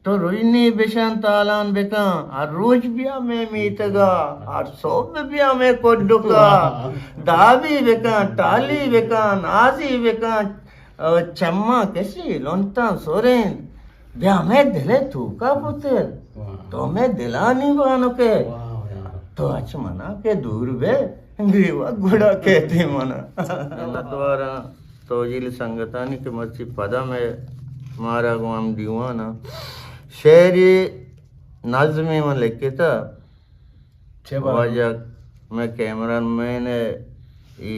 تو رژنی بشان تالان بکن، ہر روچ بیا مئے میتگا، ہر سہب بیا مئے کڈکا، دابی بکن، ٹالی بکن، نازی بکن، او چماں کشی لنٹاں سرین، بیا مئے دل ءِ توکا پتر، واہ۔ تو مئے دلانی بانک ئے، واہ یار۔ تو اچ منا کہ دور بئے، گریوگ گڑا کئیت منا۔ منتواراں توجیل سنگتانی کہ مرچی پدا مئے مارا گوں ہم دیوان ءَ شعرے نظمے من لکھتہ۔ چہ بارو؟ واجہ مئے کیمرہ مین ءَ اے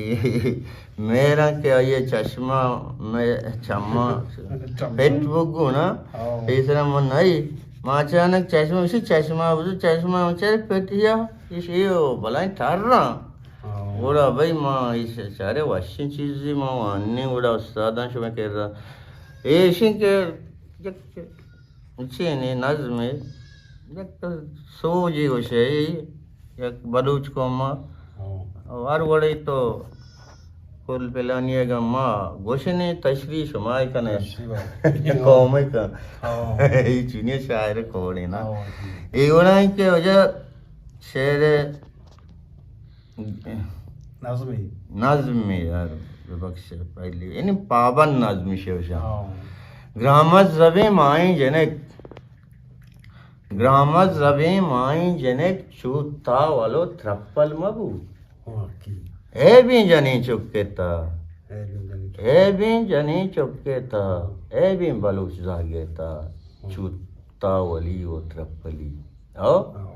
مہراں کہ آئی ءِ چشمہ مئے چماں چماں۔ پٹ بگو نا۔ ہاں۔ پیسرا من نئی۔ ما اچانک چشمہ، اسی چشمہ بزو، چشمہ چر پٹیا، اسی او بلائیں ٹرا۔ ہاں۔ گڑا بھئی ما اے چارے وشیں چیزے ما وانیں، گڑا استاداں شمئے کرا۔ اے اشیں کہ یک چینی نظمے، یک سوجے گوشے، یک بلوچ قوم ءَ۔ ہاں۔ ہر وڑے تو کل پلانی ءَ گا ما گوشنے، تشریح شما ءَ کنے۔ تشریح بات۔ قوم ءَ کن۔ ہاں۔ اے چونی شاعر کوڑے نا۔ ہاں۔ اے وڑا کہ وجہ شعر نظمی۔ نظمی یار، ببخش پہلی، یعنی پابند نظمی شوشان۔ ہاں۔ گرامت زبیں مائیں جنک، گرامت زبیں مائیں جنک، چو تا ولو ترپل مبو۔ واقعی۔ اے بیں جنیں چکے تا۔ اے بیں جنیں چکے۔ اے بیں جنیں چکے تا، اے بیں بلوچ زاگے تا، ہاں۔ چو تا ولی و ترپلی۔ او؟ ہاں۔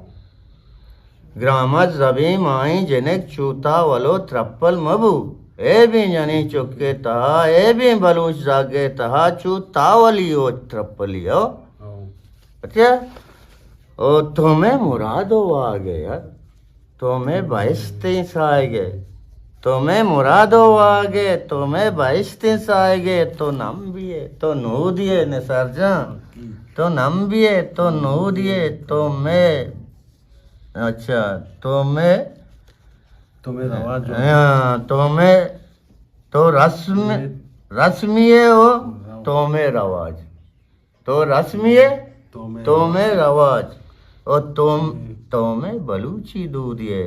گرامت زبیں مائیں جنک، چو تا ولو ترپل مبو۔ اے بیں جنیں چکے تہا، اے بیں بلوچ زاگے تہا، چو تا ولی و ترپلی۔ او؟ ہاں۔ اچھا؟ او تو مئے مراد و واگ ئے یار۔ تو مئے بہشتیں ساہگ ئے۔ تو مئے مراد و واگ ئے، تو مئے بہشتیں ساہگ ئے، تو نمبی ئے، تو نودی ئے نثار جان۔ تو نمبی ئے، تو نودی ئے، تو مئے، اچھا، تو مئے، تو مئے رواج و ہاں، تو مئے، تو رسم، رسمی ئے او، تو مئے رواج۔ تو رسمی ئے، تو مئے تو مئے رواج۔ او تو، تو مئے بلوچی دودی ئے۔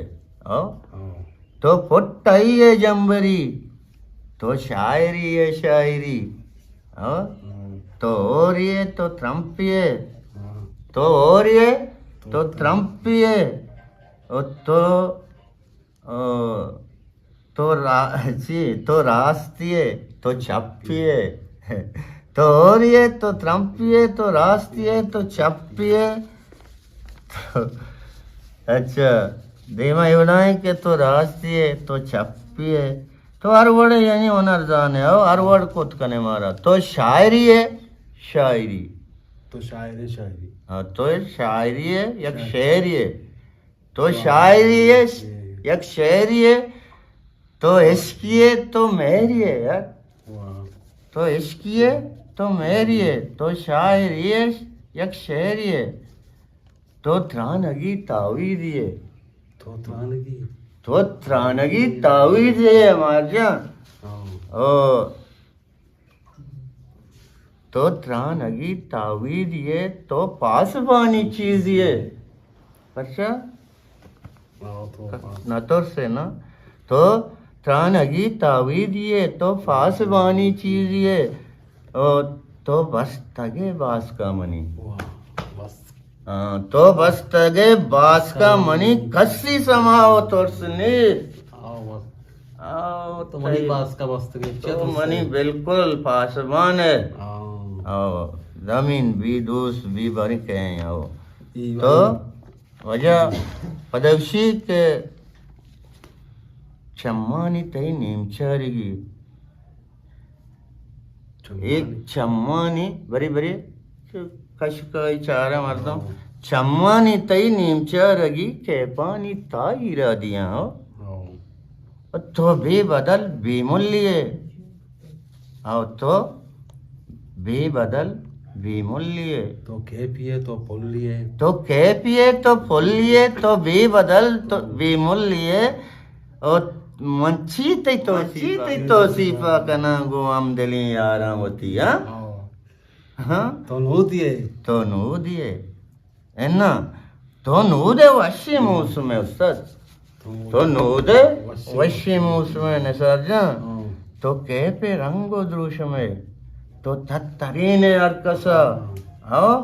او؟ ہاں۔ تو پٹائی ئے جمبری، تو شاعری ئے شاعری۔ او؟ ہاں۔ تو ہوری ئے، تو ترمپی ئے۔ ہاں۔ تو ہوری ئے، تو تو ترمپی ئے۔ او تو او، تو را-، چی، تو راستی ئے، تو چپی ئے۔ تو ہوری ئے، تو ترمپی ئے، تو راستی ئے، تو چپی ئے۔ تو، اچھا، دیما اے وڑائیں کہ تو راستی ئے، تو چپی ئے۔ تو ہر وڑے یعنی ہنر زان ئے، او ہر وڑ کت کنے مارا۔ تو شاعری ئے، شاعری۔ تو شاعر ئے، شاعری۔ ہاں، تو شاعری ئے، یک شاعری۔ شعری ئے۔ تو تو شاعری ئے، یک شعری ئے، تو عشقی ئے، تو مہری ئے یار۔ واہ۔ تو عشقی ئے، تو مہری ئے، تو شاعری ئے، یک شعری ئے۔ تو ترانگی تاویزی ئے۔ تو ترانگی۔ تو ترانگی تاویزی ئے، مارجان۔ ہاں۔ او۔ تو ترانگی تاویزی ئے، تو پاسبانی چیزی ئے۔ پرچا؟ ہاں، تو پاس۔ نہ ترسے نا۔ تو ترانگی تاویزی ئے، تو پاسبانی چیزی ئے۔ او تو بستگ ئے باسکا منی۔ واہ، بس۔ ہاں، تو بستگ ئے باسکا منی، کسی سما و ترس نیست۔ آؤ، بس۔ آؤ، تو منی تئی باسکا بستگ ئے، چہ تو ترس منی ئے؟ بالکل پاسبان ئے۔ آؤ۔ آؤ، زمین بی دوست بی برکیں، آؤ۔ ای تو واہ۔ وجہ پدوشی کہ چمانی تئی نیمچارگی۔ چمانی۔ اے چمانی، برے برے، کشکائی چارہ مردم۔ ہاں۔ چمانی تئی نیمچارگی، کیپانی تا ایرادیاں، ہو۔ ہاں۔ تو بے بدل بے ملی ئے۔ او تو بے بدل بے ملی ئے۔ تو کیپی ئے، تو پلی ئے۔ تو کیپی ئے، تو پلی ئے، تو بے بدل تو بے ملی ئے۔ او من چی تئی توصیفا، چی تئی توصیفا کناں گوں ہمدلیں یاراں وتی، ہاں؟ ہاں۔ ہاں؟ تو نودی ئے۔ تو نودی ئے۔ انا، تو نودے وشی موسم ئے استاد۔ تو نودے وشی موسم ئے نثار جان۔ ہاں۔ تو کیپ ئے رنگ و دروشم ئے۔ تو تت ترین ئے ہر کسا۔ ہاں۔ ہاں؟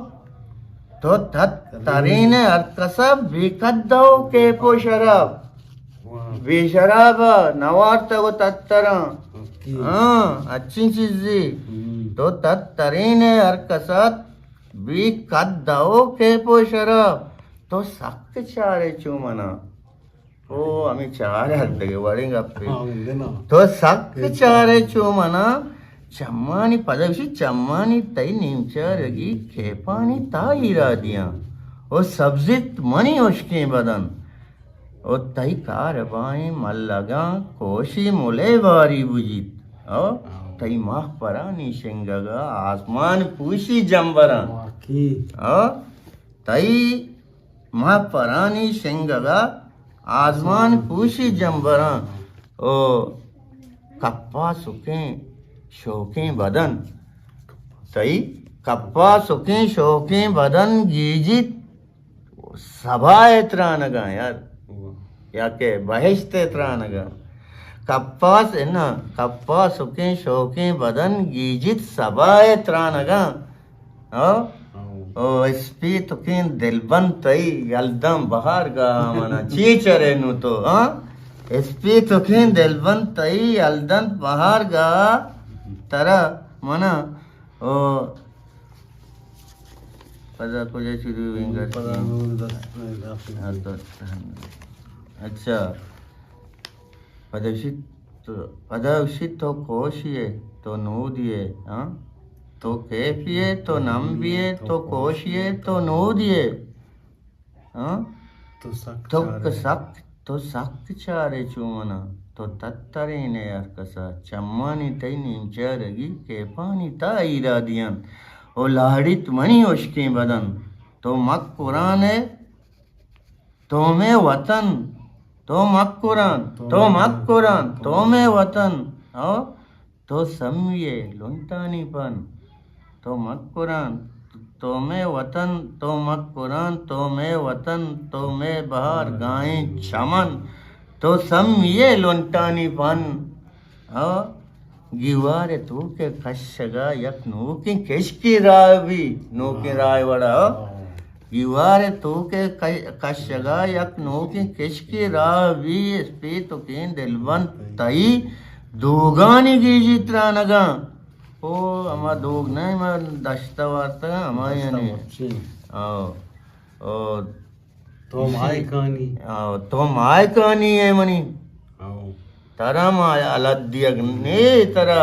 تو تت ترین ئے ہر کسا، بے قد و کیپ و شراب۔ واہ۔ بے شراب نوارتگ و تتراں۔ اوکے۔ ہاں، اچھی چیزی۔ ہم۔ تو تت ترین ئے ہر کسا، بے قد و کیپ و شراب۔ تو سک چارے چو منا۔ او، ہمیں چار ہر دگہ وڑیں گپے۔ ہاں، گندے نا۔ تو سک چارے چو منا، چمانی پدوشی، چمانی تئی نیمچارگی کیپانی تا ایرادیاں۔ او سبزت منی ہشکیں بدن۔ او تئی کاربائیں ملگاں کوشی ملے باری بجیت۔ او تئی ماہ پرانی شنگگا آسمان پوشی جمبراں۔ واقعی۔ او تئی ماہ پرانی شنگگا آزمان پوشی جمبراں۔ او کپا سکیں شوکیں بدن، تئی کپا سکیں شوکیں بدن گیجیت سبا ءِ ترانگاں یار۔ واہ۔ یا کہ بہشت ءِ ترانگاں۔ کپاس، نہ، کپا سکیں شوکیں بدن گیجیت سبا ءِ ترانگاں۔ ہاں؟ ہاں۔ او اسپیتکیں دلبند تئی یلداں بہارگاہ ءَ منا چی چرے نوں تو، ہاں؟ اسپیتکیں دلبند تئی یلداں بہارگاہ ءَ ترا منا، او پدا کجا چیزی وینگر؟ پدا نور دست میں دست میں۔ ہاں تو، اچھا۔ پدا گوشیت تو، پدا گوشیت تو کوشی ئے، تو نودی ئے، ہاں؟ تو کیفی ئے، تو نمبی ئے، تو کوشی ئے، تو نودی ئے۔ ہاں؟ تو سک تو چارے۔ سک، تو سک چارے چو منا، تو تترین ئے ہر کسا، چمانی تئی نیمچارگی کیپانی تا ایرادی انت۔ او لاڑیت منی ہشکیں بدن، تو مک قرآن ئے، تو مئے وطن، تو مک قرآن، تو مک قرآن، تو مئے وطن۔ او تو سمی ئے لنٹانی پن، تو مک قرآن، تو مئے وطن، تو مک قرآن، تو مئے وطن، تو مئے بہار گاہیں چمن، تو سمی ئے لنٹانی پن۔ ہاں، گیوار ءِ توک ءَ کشگ ءَ یک نوکیں کشکے راہ بی، نوکیں راہ وڑا۔ گیوار ءِ توک ءَ ک-، کشگ ءَ یک نوکیں کشکے راہ بی، اسپیتکیں دلبند تئی دوگانی گیجی ترانگاں۔ او ہما دوگ نہ، ما دشت ءَ وارتگاں، ہما یعنی۔ او، او، تو ماہکانی۔ او، تو ماہکانی ئے منی۔ او۔ ترا ما حالت دیگ نے ترا۔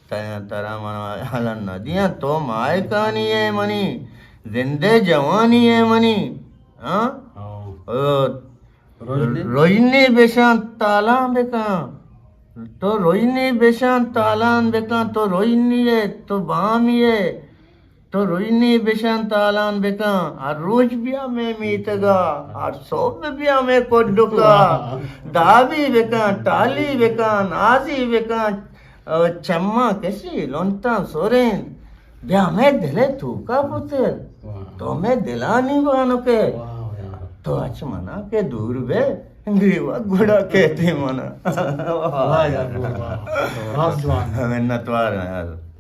ترا، ترا من حالت نہ دیاں۔ تو ماہکانی ئے منی۔ زندے جوانی ئے منی۔ ہاں؟ او۔ او۔ رژنی؟ رژنی بشان تالان بکن۔ تو رژنی بشان تالان بکن۔ تو رژنی ئے، تو بامی ئے۔ تو رژنی بشان تالان بکن، ہر روچ بیا مئے میتگا، ہر سہب بیا مئے کڈکا، دابی بکن، ٹالی بکن، نازی بکن، او چماں کشی لنٹاں سرین، بیا مئے دل ءِ توکا پتر، واہ۔ تو مئے دلانی بانک ئے، واہ یار۔ تو اچ منا کہ دور بئے، گریوگ گڑا کیت منا۔ واہ یار، واہ۔ راست جوان۔ منتوار آں یار۔